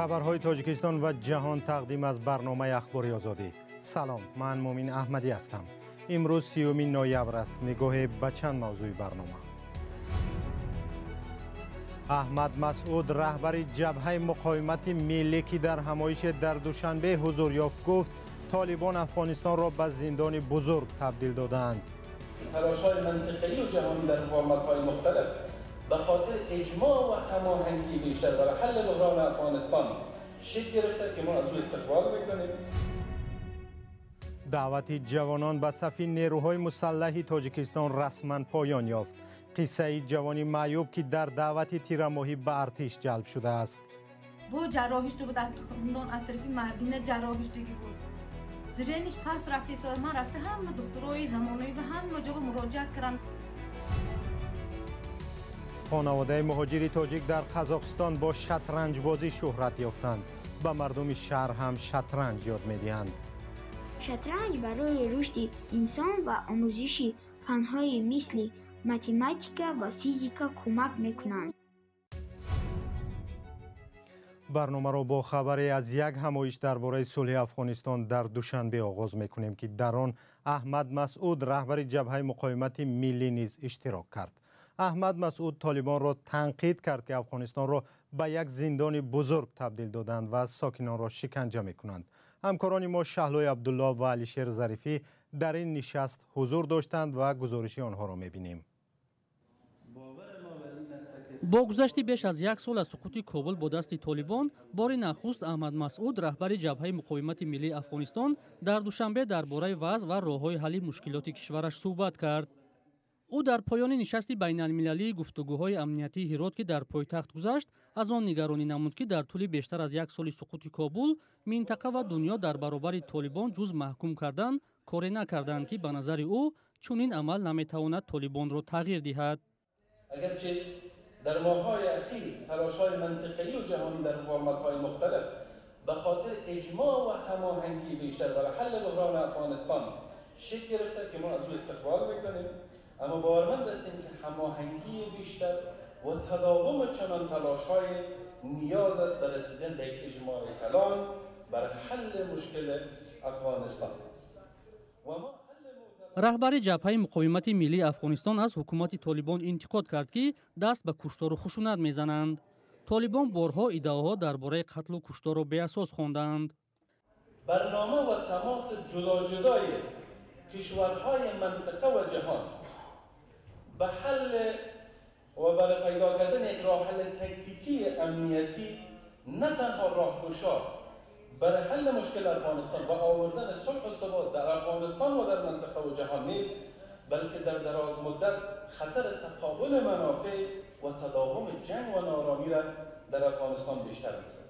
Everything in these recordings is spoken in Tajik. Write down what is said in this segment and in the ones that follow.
Хабарҳои Тоҷикистон ва ҷаҳон тақдим аз барномаи Ахбори Озодӣ. Салом, ман Мумин Аҳмадӣ ҳастам. Имрӯз 30 ноябр аст. Нигоҳе ба чанд мавзӯи барнома. Аҳмад Масъуд, раҳбари ҷабҳаи муқовимати миллӣ, ки дар ҳамоише дар Душанбе ҳузур ёфт, гуфт Толибон Афғонистонро ба зиндони бузург табдил додаанд. Талошҳои минтақавӣ ва ҷаҳонӣ дар форматҳои мухталиф ба хотири иҷмоъ ва ҳамоҳангии бештар барои ҳалли буҳрони Афғонистон шакл гирифта, ки мо аз ӯ истиқбол мекунем. Даъвати ҷавонон ба сафи нерӯҳои мусаллаҳи Тоҷикистон расман поён ёфт. Қиссаи ҷавони маъюб, ки дар даъвати тирамоҳӣ ба артиш ҷалб шудааст. Бо ҷарроҳиш буд, атрофи мардина ҷарроҳиш диги буд. Зрениш паст рафти, ман рафта ҳама духтурои замонави ба ҳама ҷо муроҷиат кардам. Хонаводаи муҳоҷири тоҷик дар Қазоқистон бо шатранҷбозӣ шӯҳрат ёфтанд. Ба мардуми шаҳр ҳам шатранҷ ёд медиҳанд. Шатранҷ барои рушди инсон ва омӯзиши фанҳои мисли математика ва физика кӯмак мекунанд. Барномаро бо хабаре аз як ҳамоиш дар бораи сулҳи Афғонистон дар Душанбе оғоз мекунем, ки дар он Аҳмад Масъуд, раҳбари ҷабҳаи муқовимати миллӣ, низ иштирок кард. Аҳмад Масъуд Толибонро танқид кард, ки Афғонистонро ба як зиндони бузург табдил доданд ва сокинонро шиканҷа мекунанд. Ҳамкорони мо Шаҳлои Абдулло ва Алишер Зарифӣ дар ин нишаст ҳузур доштанд ва гузориши онҳоро мебинем. Бо гузашти беш аз як сол аз суқути Кобул бо дасти Толибон, бори нахуст Аҳмад Масъуд, раҳбари ҷабҳаи муқовимати миллии Афғонистон, дар Душанбе дар бораи вазъ ва роҳҳои ҳалли мушкилоти кишвараш суҳбат кард. Ӯ дар поёни нишасти байналмилалии гуфтугӯҳои амниятии Ҳирот, ки дар пойтахт гузашт, аз он нигаронӣ намуд, ки дар тӯли бештар аз як соли суқути Кобул минтақа ва дунё дар баробари Толибон ҷуз маҳкум кардан коре накарданд, ки ба назари ӯ чунин амал наметавонад Толибонро тағйир диҳад. Агарчи дар моҳҳои ахир талошҳои минтақавӣ ва ҷаҳонӣ дар форматҳои мухталиф ба хотири иҷмоъ ва ҳамоҳангии бештар барои ҳалли буҳрони Афғонистон шакл гирифта, ки мо аз ӯ истиқбол мекунем, аммо боварманд ҳастем, ки ҳамоҳангии бештар ва тадовуми чунон талошҳои ниёз аст ба расидан ба як иҷмои калон барои ҳалли мушкили Афғонистон. Раҳбари ҷабҳаи муқовимати миллии Афғонистон аз ҳукумати Толибон интиқод кард, ки даст ба куштору хушунат мезананд. Толибон борҳо иддаоҳо дар бораи қатлу кушторро беасос хондаанд. Барнома ва тамоси ҷудоҷудои кишварҳои минтақа ва ҷаҳон ба ҳалл ва барои пайдо кардани як роҳҳалли тактикии амниятӣ на танҳо роҳкушо барои ҳалли мушкили Афғонистон ва овардани сулҳу субот дар Афғонистон ва дар минтақа ва ҷаҳон нест, балки дар дарозмуддат хатари тақобули манофеъ ва тадовуми ҷанг ва нооромиро дар Афғонистон бештар месозад.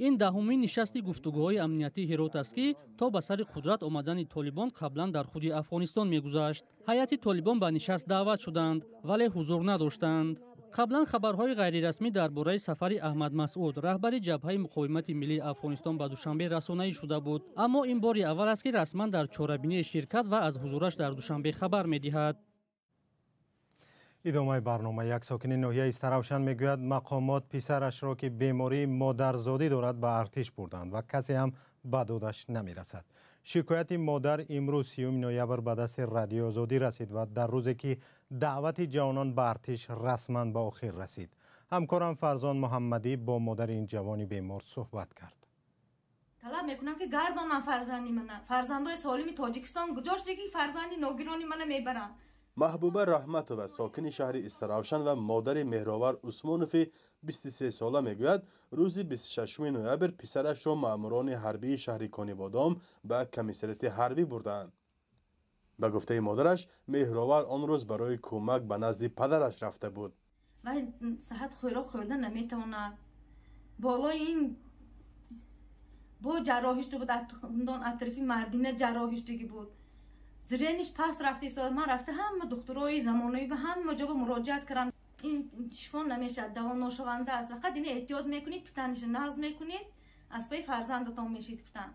Ин даҳумин нишасти гуфтугӯҳои амниятии Ҳирот аст, ки то ба сари қудрат омадани Толибон қаблан дар худи Афғонистон мегузашт. Ҳайати Толибон ба нишаст даъват шуданд, вале ҳузур надоштанд. Қаблан хабарҳои ғайрирасмӣ дар бораи сафари Аҳмад Масъуд, раҳбари ҷабҳаи муқовимати миллии Афғонистон, ба Душанбе расонаӣ шуда буд, аммо ин бори аввал аст, ки расман дар чорабинии ширкат ва аз ҳузураш дар Душанбе хабар медиҳад. Идомаи барнома. Як сокини ноҳияи Истаравшан мегӯяд, мақомот писарашро, ки бемории модарзодӣ дорад, ба артиш бурданд ва касе ҳам ба додаш намерасад. Шикояти модар имрӯз 30 ноябр ба дасти Радиои Озодӣ расид ва дар рӯзе ки даъвати ҷавонон ба артиш расман ба охир расид. Ҳамкорам Фарзон Муҳаммадӣ бо модари ин ҷавони бемор суҳбат кард. Талаб мекунам, ки гардонам фарзанди мана. Фарзандои солими Тоҷикистон куҷош, ки фарзанди ногирони мана мебаранд? Маҳбуба Раҳматова, сокини шаҳри Истаравшан ва модари Меҳровар Усмонови 23сола, мегӯяд, рӯзи 26 ноябр писарашро маъмурони ҳарбии шаҳри Конибодом ба комиссариати ҳарбӣ бурдаанд. Ба гуфтаи модараш, Меҳровар он рӯз барои кӯмак ба назди падараш рафта буд. Вай саҳат хӯрок хӯрда наметавонад. Болои ин бо ҷарроҳиш буд, атрофи мардина ҷарроҳиш диги буд. Зрениш паст рафти, ман рафта ҳама духтурои замонави ба ҳама ҷо муроҷиат кардам. Ин шифо намешавад, даво ношаванда аст. Фақат ин эҳтиёт мекунед, питаниша нағз мекунед, аз паи фарзандатон мешид, гуфтам.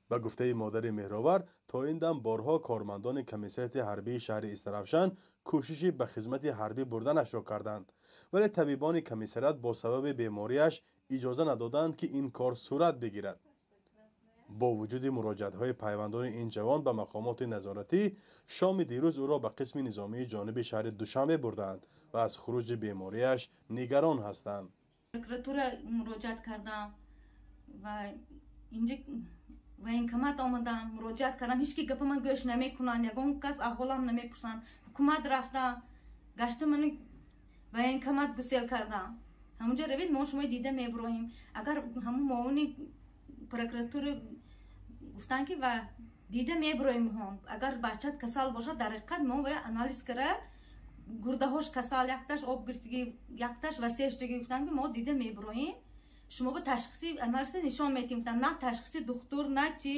Ба гуфтаи модари Меҳровар, то ин дам борҳо кормандони комиссариати ҳарбии шаҳри Истаравшан кӯшиши ба хизмати ҳарбӣ бурданашро карданд, Вале табибони комиссариат бо сабаби бемориаш иҷоза надоданд, ки ин кор сурат бигирад. Бо вуҷуди муроҷиатҳои пайвандони ин ҷавон ба мақомоти назоратӣ, шоми дирӯз ӯро ба қисми низомии ҷониби шаҳри Душанбе бурдаанд ва аз хуруҷи бемориаш нигарон ҳастанд. Прокуратура муроҷиат кардам ва инҷа военкомат омадам, муроҷиат кардам. Ҳеҷ ки гапа ман гӯш намекунанд, ягон кас аҳволам намепурсанд. Ҳукумат рафтам, гашта мани военкомат гусел кардам. Ҳамонҷо равед, мо шумо дида мебуроем. Агар ҳамон муовини прокуратура гуфтанд, ки ва дида мебуроем ҳон. Агар бачат касал бошад, дар ҳақиқат мо ва анализ кара, гурдаҳош касал, якташ об гирифтагӣ, якташ васеъ шудагӣ, гуфтанд, ки мо дида мебуроем. Шумо ба ташхиси анализ нишон метим. Гуфтанд, на ташхиси духтур, на чӣ.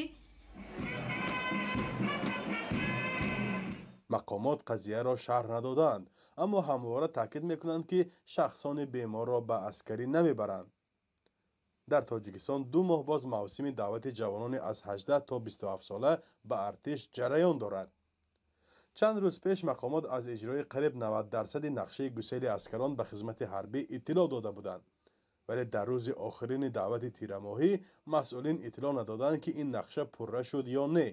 Мақомот қазияро шарҳ надоданд, аммо ҳамвора таъкид мекунанд, ки шахсони беморро ба аскарӣ намебаранд. Дар Тоҷикистон 2 моҳ боз мавсими даъвати ҷавонони аз 18 то 27 сола ба артиш ҷараён дорад. Чанд рӯз пеш мақомот аз иҷрои қариб 90% нақшаи гусели аскарон ба хизмати ҳарбӣ иттилоъ дода буданд. Вале дар рӯзи охирини даъвати тирамоҳӣ масъулин иттилоъ надоданд, ки ин нақша пурра шуд ё не.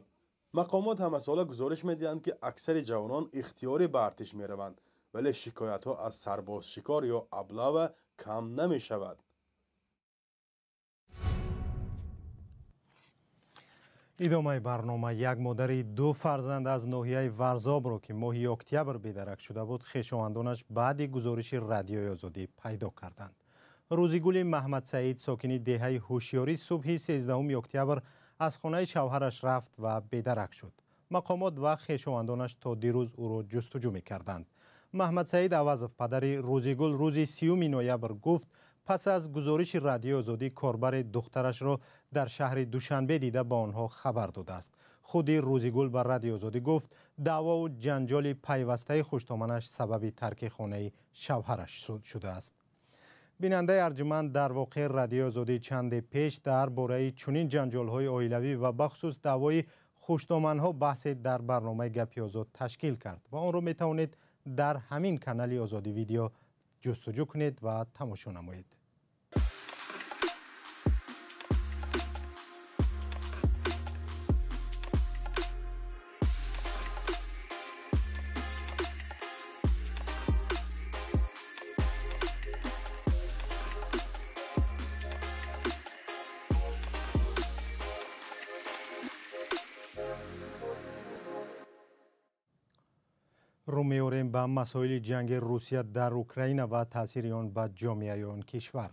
Мақомот ҳамасола гузориш медиҳанд, ки аксари ҷавонон ихтиёрӣ ба артиш мераванд, вале шикоятҳо аз сарбозшикор ё облава кам намешавад. Идомаи барнома. Як модари 2 фарзанд аз ноҳияи Варзобро, ки моҳи октябр бедарак шуда буд, хешовандонаш баъди гузориши Радиои Озодӣ пайдо карданд. Рӯзигули Маҳмадсаид, сокини деҳаи Ҳушёрӣ, субҳи 13 октябр аз хонаи шавҳараш рафт ва бедарак шуд. Мақомот ва хешовандонаш то дирӯз ӯро ҷустуҷӯ мекарданд. Маҳмадсаид Авазов, падари Рӯзигул, рӯзи 30 ноябр гуфт, пас аз гузориши Радиои Озодӣ корбари духтарашро дар шаҳри Душанбе дида ба онҳо хабар додааст. Худи Рӯзигул ба Радиои Озодӣ гуфт, даъвову ҷанҷоли пайвастаи хуштоманаш сабаби тарки хонаи шавҳараш шудааст. Бинандаи арҷуманд, дар воқеъ Радиои Озодӣ чанде пеш дар бораи чунин ҷанҷолҳои оилавӣ ва бахусус даъвои хуштоманҳо баҳсе дар барномаи Гапи Озод ташкил кард ва онро метавонед дар ҳамин канали Озодӣ Видео ҷустуҷӯ кунед ва тамошо намоед. Рӯ меорем ба масоили ҷанги Русия дар Украина ва таъсири он ба ҷомеаи он кишвар.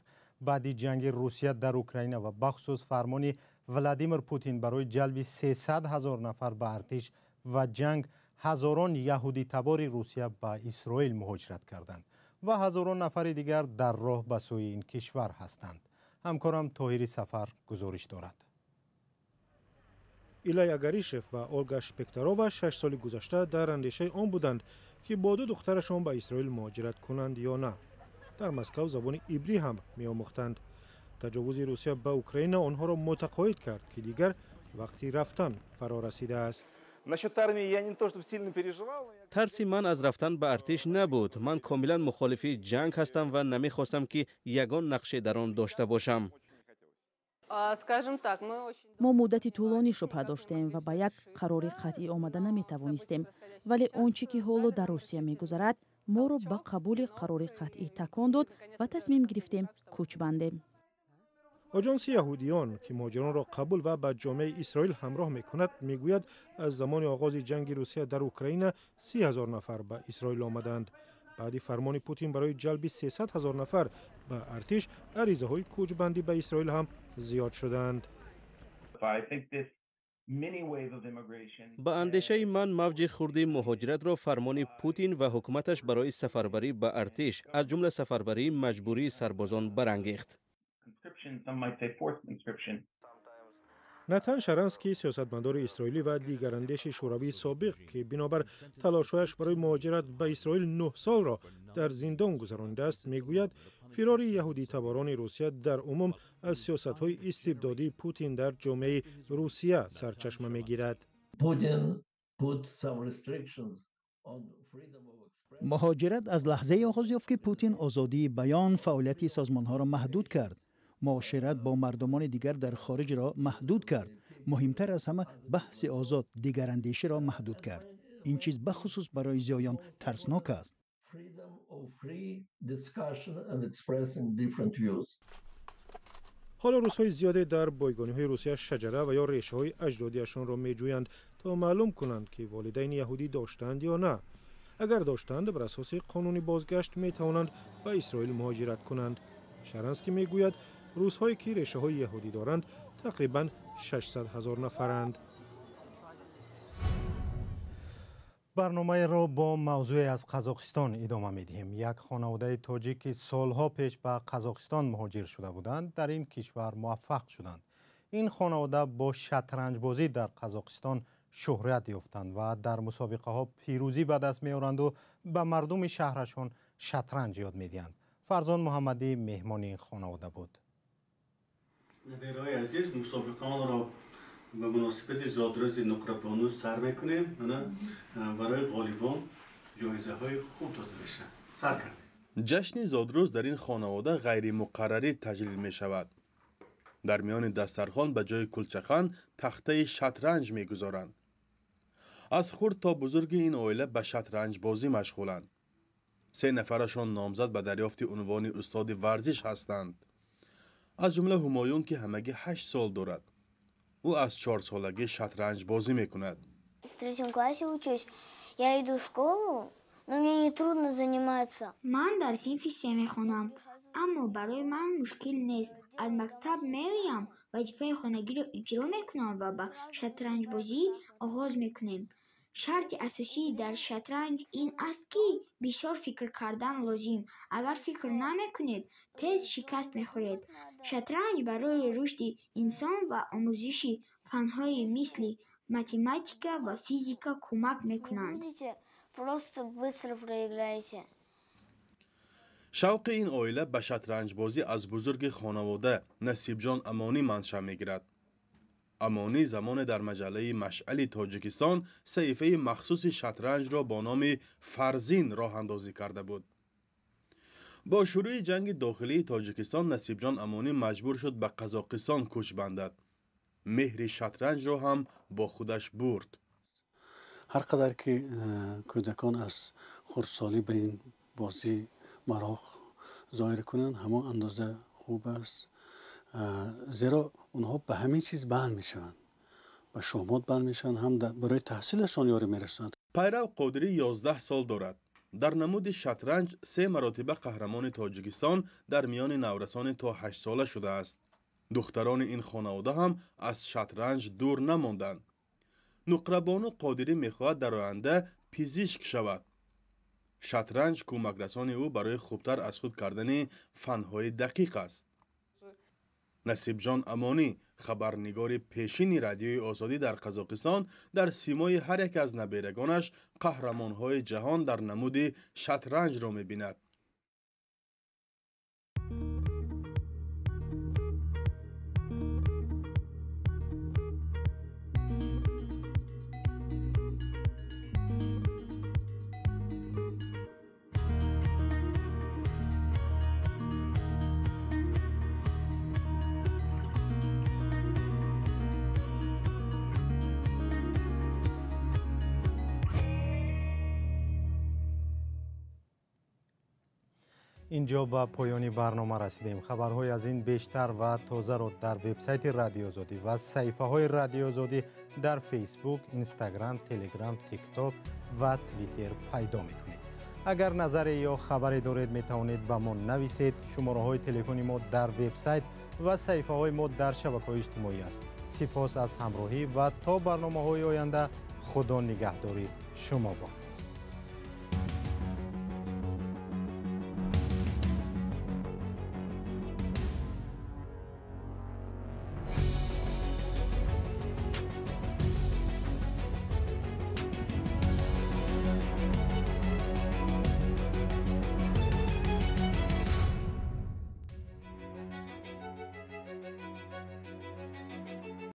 Баъди ҷанги Русия дар Украина ва бахусус фармони Владимир Путин барои ҷалби 300 ҳазор нафар ба артиш ва ҷанг, ҳазорон яҳудитабори Русия ба Исроил муҳоҷират карданд ва ҳазорон нафари дигар дар роҳ ба сӯи ин кишвар ҳастанд. Ҳамкорам Тоҳири Сафар гузориш дорад. Илай Агаришев ва Олга Шпекторова 6 соли гузашта дар андешаи он буданд, ки бо 2 духтарашон ба Исроил муҳоҷират кунанд ё на. Дар Москав забони ибрӣ ҳам меомӯхтанд. Таҷовузи Русия ба Украина онҳоро мутақоид кард, ки дигар вақти рафтан фаро расидааст. Тарси ман аз рафтан ба артиш набуд. Ман комилан мухолифи ҷанг ҳастам ва намехостам, ки ягон нақше дар он дошта бошам. Мо муддати тӯлонӣ шубҳа доштем ва ба як қарори қатъӣ омада наметавонистем, вале он чӣ ки ҳоло дар Русия мегузарад, моро ба қабули қарори қатъӣ такон дод ва тасмим гирифтем кӯч бандем. Оҷонси яҳудиён, ки муҳоҷиронро қабул ва ба ҷомеаи Исроил ҳамроҳ мекунад, мегӯяд, аз замони оғози ҷанги Русия дар Украина 30 ҳазор нафар ба Исроил омаданд. Баъди фармони Путин барои ҷалби 300 ҳазор нафар ба артиш, аризаҳои кӯчбандӣ ба Исроил ҳам зиёд шуданд. Ба андешаи ман, мавҷи хурди муҳоҷиратро фармони Путин ва ҳукуматаш барои сафарбарӣ ба артиш, аз ҷумла сафарбарии маҷбурии сарбозон, барангехт. Натан Шаранский, сиёсатмадори исроилӣ ва дигарандеши шӯравии собиқ, ки бинобар талошҳояш барои муҳоҷират ба Исроил 9 солро дар зиндон гузаронидааст, мегӯяд, фирори яҳудитаборони Русия дар умум аз сиёсатҳои истибдодии Путин дар ҷомеаи Русия сарчашма мегирад. Муҳоҷират аз лаҳзае оғоз ёфт, ки Путин озодии баён, фаъолияти созмонҳоро маҳдуд кард, муошират бо мардумони дигар дар хориҷро маҳдуд кард, муҳимтар аз ҳама баҳси озод, дигарандеширо маҳдуд кард. Ин чиз бахусус барои зиёён тарснок аст. Ҳоло рӯзҳои зиёде дар бойгониҳои Русия шаҷара ва ё решаҳои аҷдодиашонро меҷӯянд, то маълум кунанд, ки волидайни яҳудӣ доштанд ё на. Агар доштанд, бар асоси қонуни бозгашт метавонанд ба Исроил муҳоҷират кунанд. Шаранский мегӯяд, рӯзҳое ки решаҳои яҳудӣ доранд, тақрибан 600 ҳазор нафаранд. Барномаеро бо мавзӯе аз Қазоқистон идома медиҳем. Як хонаводаи тоҷик, ки солҳо пеш ба Қазоқистон муҳоҷир шуда буданд, дар ин кишвар муваффақ шуданд. Ин хонавода бо шатранҷбозӣ дар Қазоқистон шӯҳрат ёфтанд ва дар мусобиқаҳо пирӯзӣ ба даст меоранду ба мардуми шаҳрашон шатранҷ ёд медиҳанд. Фарзон Муҳаммадӣ меҳмони ин хонавода буд. Набираҳои азиз, мусобиқаонро ба муносибати зодрӯзи Нуқрабону сар мекунем. Барои ғолибон ҷоизаҳои хуб дода мешавад. Сар кардем. Ҷашни зодрӯз дар ин хонавода ғайримуқаррарӣ таҷлил мешавад. Дар миёни дастархон ба ҷои кулчахан тахтаи шатранҷ мегузоранд. Аз хурд то бузурги ин оила ба шатранҷбозӣ машғуланд. Се нафарашон номзад ба дарёфти унвони устоди варзиш ҳастанд. Аз ҷумла Ҳумоюн, ки ҳамагӣ 8 сол дорад. Ӯ аз 4-солагӣ шатранҷбозӣ мекунад. В третьем классе учусь. Я иду в школу, но мне не трудно заниматься. Ман дар синфи се мехонам, аммо барои ман мушкил нест. Аз мактаб меоям, вазифаи хонагиро иҷро мекунам ва ба шатранҷбозӣ оғоз мекунем. Шарти асосӣ дар шатранҷ ин аст, ки бисёр фикр кардан лозим. Агар фикр намекунед, тез шикаст мехӯред. Шатранҷ барои рушди инсон ва омӯзиши фанҳои мисли математика ва физика кӯмак мекунанд. Просто быстро проиграете. Шавқи ин оила ба шатранҷбозӣ аз бузурги хонавода Насибҷон Амонӣ маншаъ мегирад. Амонӣ замоне дар маҷаллаи Машъали Тоҷикистон саҳифаи махсуси шатранҷро бо номи Фарзин роҳандозӣ карда буд. Бо шурӯи ҷанги дохилии Тоҷикистон Насибҷон Амонӣ маҷбур шуд ба Қазоқистон кӯч бандад. Меҳри шатранҷро ҳам бо худаш бурд. Ҳар қадар ки кӯдакон аз хурдсолӣ ба ин бозӣ мароқ зоҳир кунанд, ҳамон андоза хуб аст, зеро онҳо ба ҳамин чиз банд мешаванд, ба шоҳмот банд мешаванд, ҳам барои таҳсилашон ёрӣ мерасонанд. Пайрав Қодирӣ 11 сол дорад. Дар намуди шатранҷ 3 маротиба қаҳрамони Тоҷикистон дар миёни наврасони то 8 сола шудааст. Духтарони ин хонавода ҳам аз шатранҷ дур намонданд. Нуқрабону Қодирӣ мехоҳад дар оянда пизишк шавад. Шатранҷ кӯмакрасони ӯ барои хубтар аз худ кардани фанҳои дақиқ аст. Насибҷон Амонӣ, хабарнигори пешини Радиои Озодӣ дар Қазоқистон, дар симои ҳар як аз наберагонаш қаҳрамонҳои ҷаҳон дар намуди шатранҷро мебинад. Инҷо ба поёни барнома расидем. Хабарҳои аз ин бештар ва тозаро дар вебсайти Радиои Озодӣ ва саҳифаҳои Радиои Озодӣ дар Фейсбук, Инстаграм, Телеграм, Тикток ва Твиттер пайдо мекунед. Агар назаре ё хабаре доред, метавонед ба мо нависед. Шумораҳои телефони мо дар вебсайт ва саҳифаҳои мо дар шабакаҳои иҷтимоӣ аст. Сипос аз ҳамроҳӣ ва то барномаҳои оянда Худо нигаҳдори шумо бод.